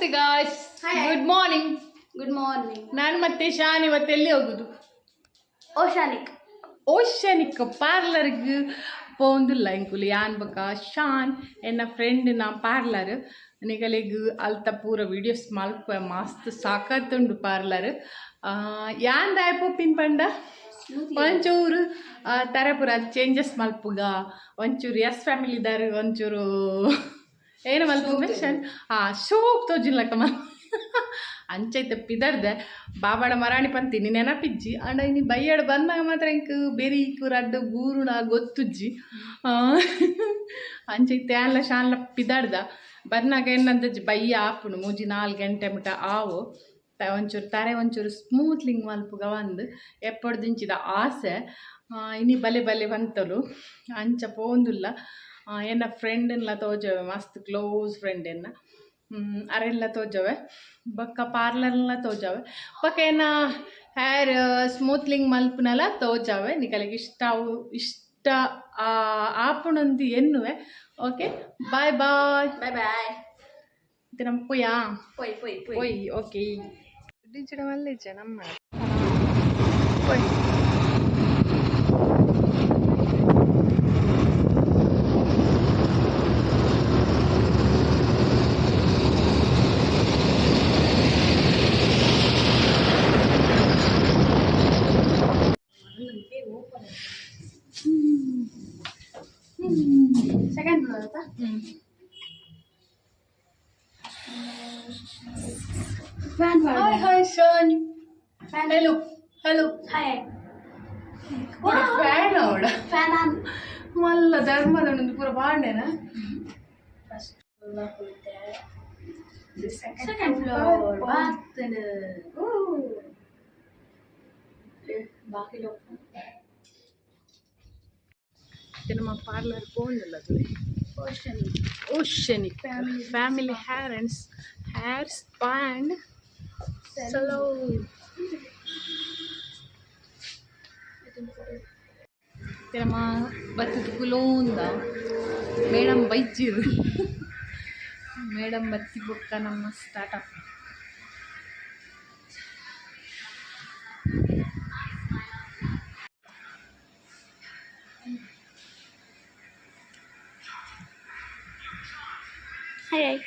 Namaste guys. Hi. Good morning. Good morning. ನಾನು ಮತ್ತೆ ಶಾನ್ ಇವತ್ತು ಎಲ್ಲಿ ಹೋಗುದು? ಓಶಾನಿಕ್. ಓಶನಿಕ್ ಪಾರ್ಲರ್ಗೆ ಪೋಂದುಲ್ಲ ಎಂಕುಲು. ಯಾನ್ ಬೊಕ ಶಾನ್, ಎನ್ನ ಫ್ರೆಂಡ್ನ ಪಾರ್ಲರ್. ನಿಗಲೆಗ್ ಅಲ್ತ ಪೂರ ವೀಡಿಯೋಸ್ ಮಲ್ಪ, ಮಸ್ತ್ ಸಾಕತ್ತುಂಡು ಪಾರ್ಲರ್. ಯಾನ್ ದಾಯೆ ಪೋಪಿನ್ ಪಂಡ, ಒಂಚೂರು ತರೆ ಪೂರ ಚೇಂಜಸ್ ಮಲ್ಪುಗ, ಒಂಚೂರು ಎಸ್ ಫ್ಯಾಮಿಲಿದಾರು ಒಂಚೂರು ಏನು ಮಲ್ಪುಗ ಶಾನ್, ಶೋಕ್ ತೋಜಿಲ್ಲಕ್ಕ ಮಲ್ ಅಂಚೈತೆ ಪಿದರ್ದೆ. ಬಾಬಾಡ ಮರಾಣಿ ಪಂತೀನಿ ನೆನಪಿಜ್ಜಿ. ಅಂಡ ಇನಿ ಬಯ್ಯಡ್ ಬಂದಾಗ ಮಾತ್ರ ಇಂಕ್ ಬೆರೀಕು ರಡ್ಡು ಬೂರುಣ ಗೊತ್ತುಜ್ಜಿ. ಅಂಚೈತೆ ಆನ್ಲ ಶಾನ್ಲ ಪಿದರ್ದ. ಬರ್ನಾಗ ಎನ್ನಂದಜ್ಜಿ, ಬಯ್ಯ ಆಪುಂಡು, 3-4 ಗಂಟೆ ಮುಟ ಆವು. ಒಂಚೂರು ತರೆ ಒಂಚೂರು ಸ್ಮೂತ್ಲಿಂಗ್ ಮಲ್ಪುಗ ಒಂದು ಎಪ್ಪೊಡ್ದಿಂಚಿದ ಆಸೆ. ಇನಿ ಬಲೆ ಬಲೆ ಬಂತಲು, ಅಂಚ ಪೋಂದುಲ್ಲ. ಎನ್ನ ಫ್ರೆಂಡ್ನ್ಲ ತೋಜವೆ, ಮಸ್ತ್ ಕ್ಲೋಸ್ ಫ್ರೆಂಡ್ ಎನ್ನ. ಅರೆಲ್ಲ ತೋಜವೆ, ಬೊಕ್ಕ ಪಾರ್ಲರ್ಲ ತೋಜವೆ, ಬೊಕ್ಕ ಎನ್ನ ಹೇರ್ ಸ್ಮೂತ್ಲಿಂಗ್ ಮಲ್ಪುನಲ ತೋಜವೆ. ನಿಕಲೆಗ್ ಇಷ್ಟ ಅವು ಇಷ್ಟ ಆಪುಣಂದು ಎನ್ನುವೆ. Okay, bye bye. Bye bye. ನಮ್ಮ ಪೋಯಾ? ಪೊಯ್ ಪೊಯ್ ಪೊಯ್. ಪೋಯ್, ಓಕೆ. ಡಿಜಿಡ ಮಲ್ಲಿಜ ನಮ್ಮ. ಪೊಯ್. ಸೆಕೆಂಡ್ ಫ್ಲೋರ್ ಆಯ್ತಾ? Fan. Hi hi Shan. Fan. Hello hello. Hi. Fan ಅವಡ. Fan on. ಮಲ್ಲ ಧರ್ಮದ ಒಂದು ಪೂರ ಬಾಂಡೆನಾ? ಫಸ್ಟ್ ಸೆಕೆಂಡ್ ಫ್ಲೋರ್ ಬಾತನ ಬಾಗಿಲು. ನಮ್ಮ parlour ಪೋಂದಿಲ್ಲ. ಓಶನಿಕ್. ಓಶನಿಕ್. Family. Family hair and hair spa and salon. ನಮ್ಮ ಬತ್ತದ ಕುಲೋಂದ ಮೇಡಮ್ ಬೈಜಿರು. ಮೇಡಮ್ ಬತ್ತಿ ಬೊಕ್ಕ ನಮ್ಮ ಸ್ಟಾರ್ಟ್ ಅಪ್. Hi hi.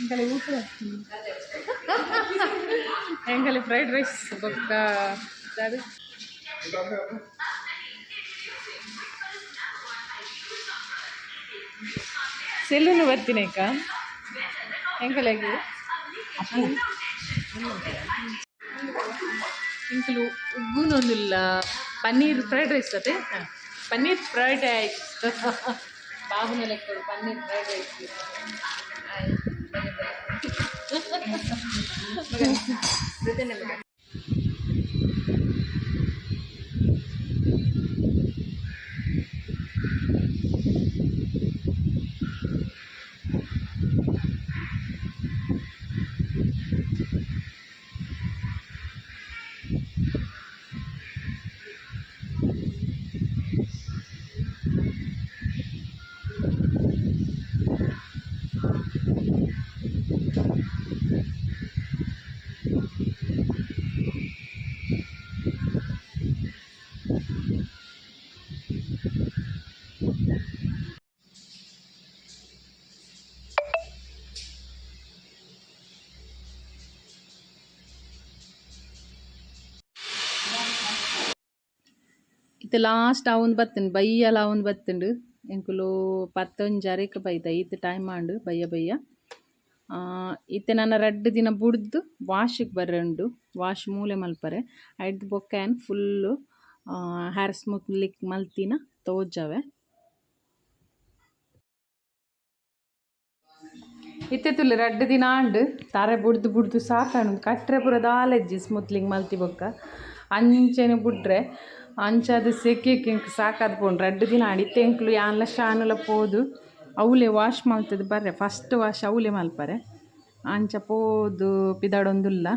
ಎಂಕಲೆ ಊಟ, ಎಂಕಲೆ ಫ್ರೈಡ್ ರೈಸ್ ಬೊಕ್ಕ ದಾದ? ಸೆಲ್ಲುನು ಬರ್ತೀನೇಕ ಎಂಕಲೆಗ್. ಎಂಕಲು ಉಗ್ಗುನೊಂದುಲ್ಲ. ಪನ್ನೀರ್ ಫ್ರೈಡ್ ರೈಸ್ ಅದೇ, ಪನ್ನೀರ್ ಫ್ರೈಡ್ ರೈಸ್. ಬಾಬುನ ಲೆಕ್ಕಡು ಪನ್ನೀರ್ ಫ್ರೈಡ್ ರೈಸ್. ಇತ್ತೆ ಲಾಸ್ಟ್ ಆವೊಂದು ಬತ್ತುಂಡು, ಬಯ್ಯಲ ಆವೊಂದು ಬತ್ತುಂಡು. ಎಂಕುಲು ಪತ್ತೊಂಜರೆಕ್ ಬೈದ, ಈತ್ ಟೈಮ್ ಆಂಡ್ ಬಯ್ಯ ಬಯ್ಯ. ಇತ್ತೆ ನನ ರಡ್ಡ್ ದಿನ ಬುಡ್ದು ವಾಶಿಗೆ ಬರ್ರೆ ಉಂಡು. ವಾಶ್ ಮೂಲೆ ಮಲ್ಪರೆ. ಐಡ್ದ್ ಬೊಕ್ಕ ಯಾನ್ ಫುಲ್ಲು ಹೇರ್ ಸ್ಮೂತ್ ಲಿಕ್ ಮಲ್ತಿನ ತೋಜಾವೆ. ಇತ್ತೆ ತುಲೆ, ರಡ್ಡ್ ದಿನ ಆಂಡ್. ತಾರೆ ಬುಡ್ದು ಬುಡ್ದು ಸಾಕಾಂಡ್. ಕಟ್ರೆ ಪೂರ ದಾಲೆಜ್ಜಿ. ಸ್ಮೂತ್ಲಿಂಗ್ ಮಲ್ತಿ ಬೊಕ್ಕ ಅಂಚನೆ ಬುಡ್ರೆ ಅಂಚಾದ್ ಸೆಕೆಕ್ ಎಂಕ್ ಸಾಕಾದ್ ಪೋಂಡು. ರಡ್ಡ್ ದಿನ ಆಂಡ್. ಇತ್ತೆ ಎಂಕ್ಲು ಯಾನ್ಲ ಶಾನುಲ ಪೋದು ಅವುಲೆ ವಾಶ್ ಮಲ್ತುದು ಬರ್ರೆ. ಫಸ್ಟ್ ವಾಶ್ ಅವುಲೆ ಮಲ್ಪರೆ. ಅಂಚ ಪೋದು ಪಿದಾಡೊಂದುಲ್ಲ.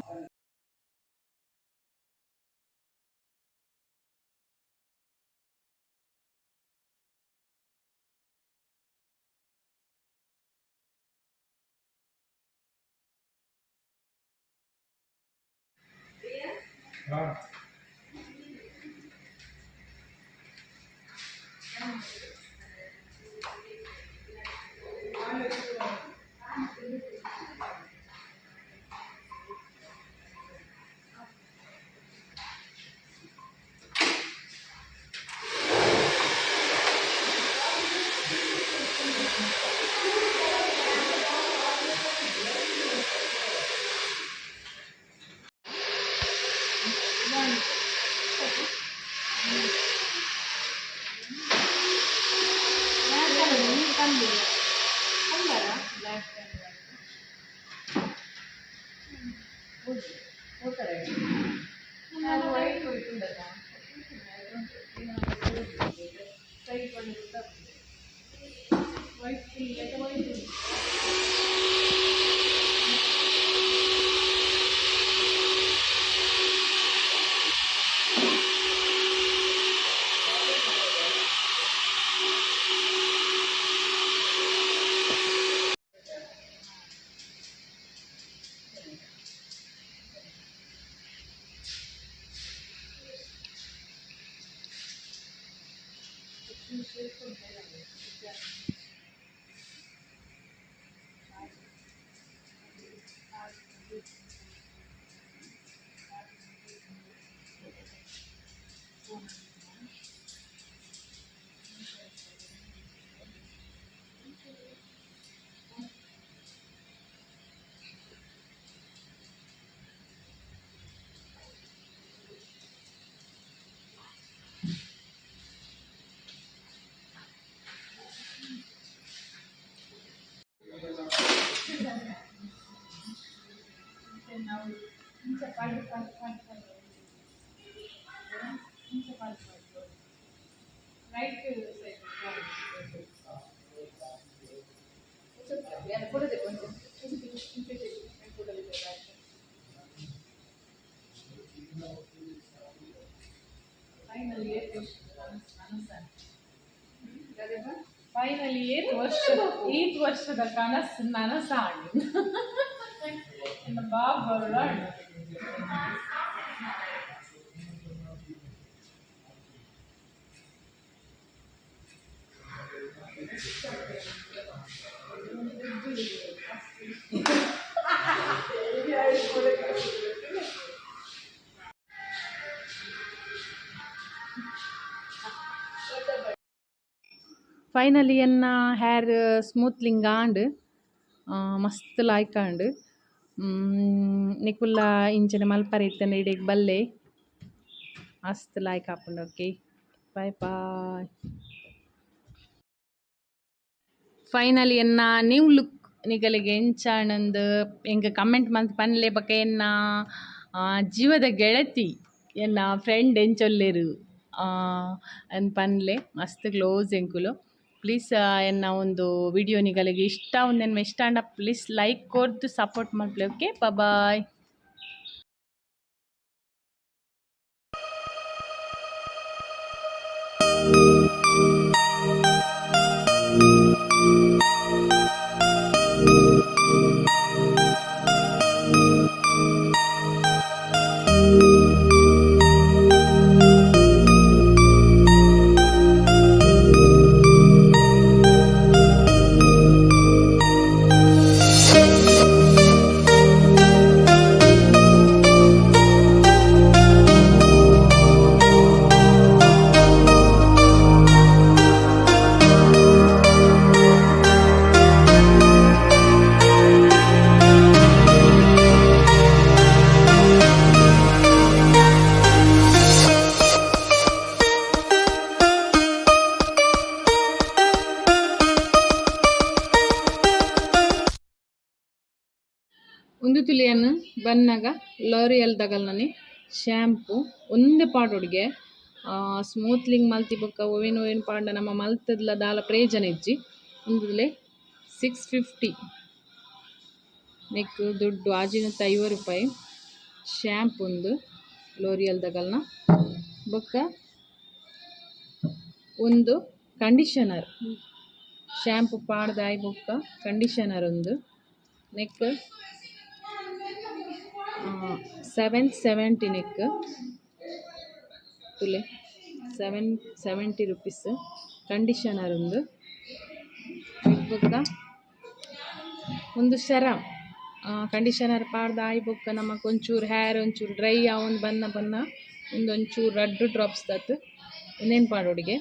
ಫೈನಲಿ ಏತ್ ವರ್ಷ, ಈತ್ ವರ್ಷದ ಕನಸು ನನಸಾಂಡ್. ಫೈನಲಿ ಎನ್ನ ಹೇರ್ ಸ್ಮೂತ್ಲಿಂಗ್ ಆಂಡ್, ಮಸ್ತ್ ಲಾಯ್ಕ್ ಆಂಡ್. ನಿಕುಲ್ಲ ಇಂಚನೆ ಮಲ್ಪರೆ ಇತ್ತಂಡ ಇಡೆಗ್ ಬಲ್ಲೆ, ಮಸ್ತ್ ಲಾಯ್ಕ್ ಆಪುಂಡು. Okay, bye bye. ಫೈನಲಿ ಎನ್ನ ನ್ಯೂ ಲುಕ್ ನಿಗಲಿಗೆ ಎಂಚಾಣಂದು ಎಂಕ್ ಕಮೆಂಟ್ ಮಲ್ತ್ ಪನ್ಲೆ. ಬೊಕ ಎನ್ನ ಜೀವದ ಗೆಳತಿ, ಎನ್ನ ಫ್ರೆಂಡ್ ಎಂಚೊಲ್ಲೆರು ಅಂದ್ ಪನ್ಲೆ. ಮಸ್ತ್ ಕ್ಲೋಸ್ ಎಂಕುಲು. ಪ್ಲೀಸ್ ಎನ್ನ ಒಂದು ವಿಡಿಯೋ ನಿಗಲಿಗೆ ಇಷ್ಟ ಒಂದೆನ್ಮ ಇಷ್ಟ ಆಂಡ ಪ್ಲೀಸ್ ಲೈಕ್ ಕೊರ್ದು ಸಪೋರ್ಟ್ ಮಲ್ಪುಲೆ. Okay, bye. ಉಂದು ತುಲಿಯನ್ ಬನ್ನಗ ಲೋರಿಯಲ್ ದಗಲ್ನನೆ ಶ್ಯಾಂಪು ಒಂದೆ ಪಾಡೊಡ್ಗೆ ಸ್ಮೂತ್ಲಿಂಗ್ ಮಲ್ತಿ ಬೊಕ್ಕ ಒವೇನ್ ಒವೇನ್ ಪಾಂಡ ನಮ್ಮ ಮಲ್ತದ್ಲ ದಾಲ ಪ್ರಯೋಜನ ಇಜ್ಜಿ. ಉಂದುಲೆ 650 ನೆಕ್ ದುಡ್ಡು 650 ರೂಪಾಯಿ ಶ್ಯಾಂಪು ಉಂದು ಲೋರಿಯಲ್ ದಗಲ್ನ. ಬೊಕ್ಕ ಒಂದು ಕಂಡೀಷನರ್, ಶ್ಯಾಂಪು ಪಾಡ್ದಾಯಿ ಬೊಕ್ಕ ಕಂಡೀಷನರ್ ಒಂದು ನೆಕ್ 770 ನೆಕ್ ತುಲೆ 770 ರುಪೀಸ್ ಕಂಡೀಷನರ್ ಒಂದು. ಬೊಕ್ಕ ಒಂದು ಸೆರಮ್, ಕಂಡೀಷನರ್ ಪಾಡ್ದಾಯಿ ಬೊಕ್ಕ ನಮಕ್ ಒಂಚೂರು ಹೇರ್ ಒಂಚೂರು ಡ್ರೈ ಆವೊಂದು ಬನ್ನ ಬನ್ನ ಒಂದೊಂಚೂರು ರಡ್ಡ್ ಡ್ರಾಪ್ಸ್ ದತ್ ಉಂದೆನ್ ಪಾಡೊಡಿಗೆ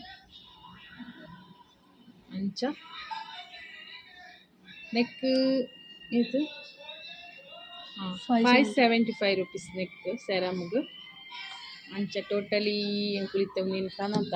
ಅಂಚ. ನೆಕ್ ಏತ್? 575 ರುಪೀಸ್ ನೆಕ್ ಸೆರಮ್ಗ್. ಅಂಚ ಟೋಟಲಿ ಎಂಕುಲು ಇತ್ತೆ ಉಂದೆನ್ ಕನತ.